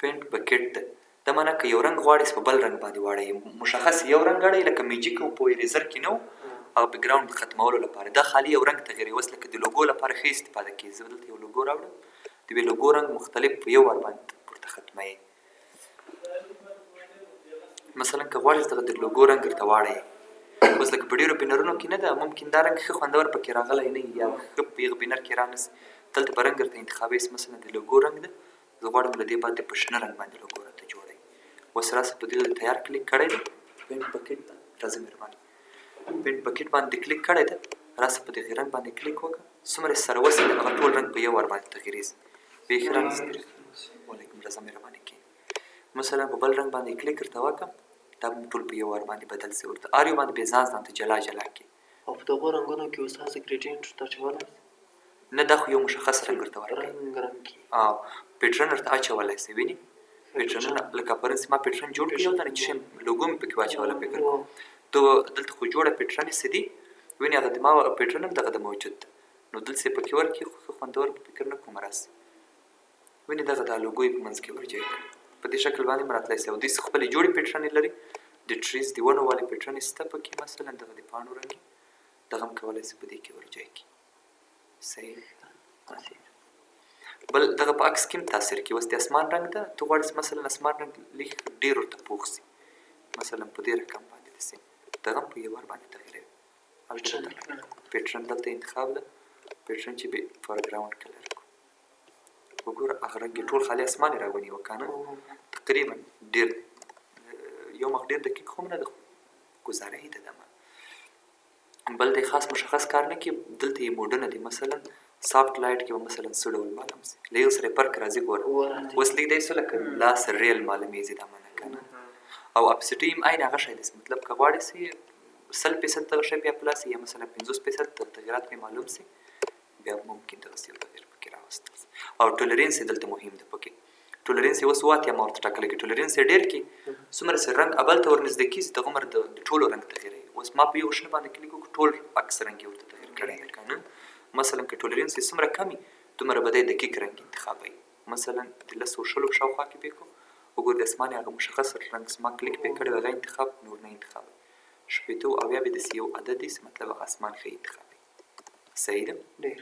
Paint Bucket ده. دا معنی که یو رنګ غواړې په بل رنګ باندې واړوي، مشخص یو رنګ اړوي، لکه magic او په eraser کې نه و، هغه background ختمولو لپاره. دا خالي یو رنګ تغیروي. اوس لکه د لوګو لپاره ښه استفاده کېږي. زه به دلته یو لوګو راوړم، د دې لوګو رنګ مختلف په یو وار باندې ورته ختموي. مثلا که غواړې دغه د لوګو رنګ درته واړوي، اوس لکه په ډېرو بینرونو کې نه ده، ممکن دا رنګ ښه خوندور پکې راغلی نه وي یا ښه په هغه بینر کې را نه سي، دلته به رنګ درته انتخابوي. مثلا د لوګو رنګ ده، زه غواړم له دې بعد د په شنه رنګ باندې لوګو راته جوړوي. اوس راسه په دې تیار کلیک کړی دی، Paint Bucket ده، راځه مهرباني، Paint Bucket باندې کلیک کړی ده، راسه په دغه رنګ باندې کلیک وکړه، څومره چې سره وسي هغه ټول رنګ په یو وار باندې تغیرېږي. بیخي رانه وعلیکم، رضا مهرباني کې. مثلا په بل رنګ باندې کلیک ورته وکړم، دا به ټول په یو وار باندې بدل سي، ورته هر یو باندې بیا ځان ځان ته جلا جلا کې. او په دغو رنګونو کې استاد gradient ورته اچولی سي؟ نه، دا خو یو مشخص رنګ ورته ورکوي. رنګ رنګ کې. Pattern ورته اچولی سي، وینې pattern لکه پرون چې ما pattern جوړ کړی یو دانه چې لوګو مې پکې واچوله، فکر کوم ته دلته خو جوړه pattern یې څه دي، وینې هغه د ما pattern هم دغه د موجود ده، نو دلته یې پکې ورکړي، خو ښه خوندور په فکر نه کوم راسي. وینې دغه دا لوګو یې په منځ کې ورجای کړي، په دې شکل باندې هم راتلی سي. او دوی خپلې جوړې pattern یې لري، د trees د ونو والې pattern یې شته پکې، مثلا دغه د پاڼو رنګ دغه هم کولی سي په دې کې ورجای کړي. صحیح. بل دغه په عکس کې هم تاثیر کوي. اوس د اسمان رنګ ده، ته غواړې چې مثلا اسمان رنګ لږ ډېر ورته پوخ سي، مثلا په دې رقم باندې داسې دغه هم په یو وار باندې تغیروي. Pattern دلته انتخاب ده، pattern چې به foreground color کو، وګوره هغه رنګ یې ټول خالي اسمان یې راونیوه که نه، تقریبا ډېر یو مخ ډېر دقیق هم نه ده، ګزاره یې ده. دمه بل دی خاص مشخص کار نه کوي. دلته یې mode ونه دي، مثلا soft light کې به مثلا څه ډول معلوم سي، له یو سره فرق راځي. ګوره اوس لږ دی څه لکه لاس real معلومیږي دا منه که نه. او opacity هم عین هغه شی دی، مطلب که غواړې سي 100% دغه شی بیا پلا سي، یا مثلا 50% تغیرات پرې معلوم سي، بیا ممکن دغسې یو تغیر پکې راوستل سي. او tolerance یې دلته مهم ده پکې، tolerance یې اوس 80 ما ورته ټاکلی، که tolerance یې ډېر کړي څومره چې رنګ ابل ته ورنږدې کېږي دغومره د ټولو رنګ تغیروي. اوس ما په یو شنه باندې کلیک وکړ، ټول عکس رنګ یې ورته تغیر کړی دی که نه. مثلا که tolerance یې څومره کم وي دومره به دی دقیق رنګ انتخابوي. مثلا د لسو شلو په شاوخوا کې پرې کړو، وګوره د اسمان یې هغه مشخص رنګ چې ما کلیک پرې کړی هغه انتخاب، نور نه انتخابوي. 60 او 70 به داسې یو عدد دی چې مطلب هغه اسمان ښه انتخابوي. صحیح ده؟ ډېر.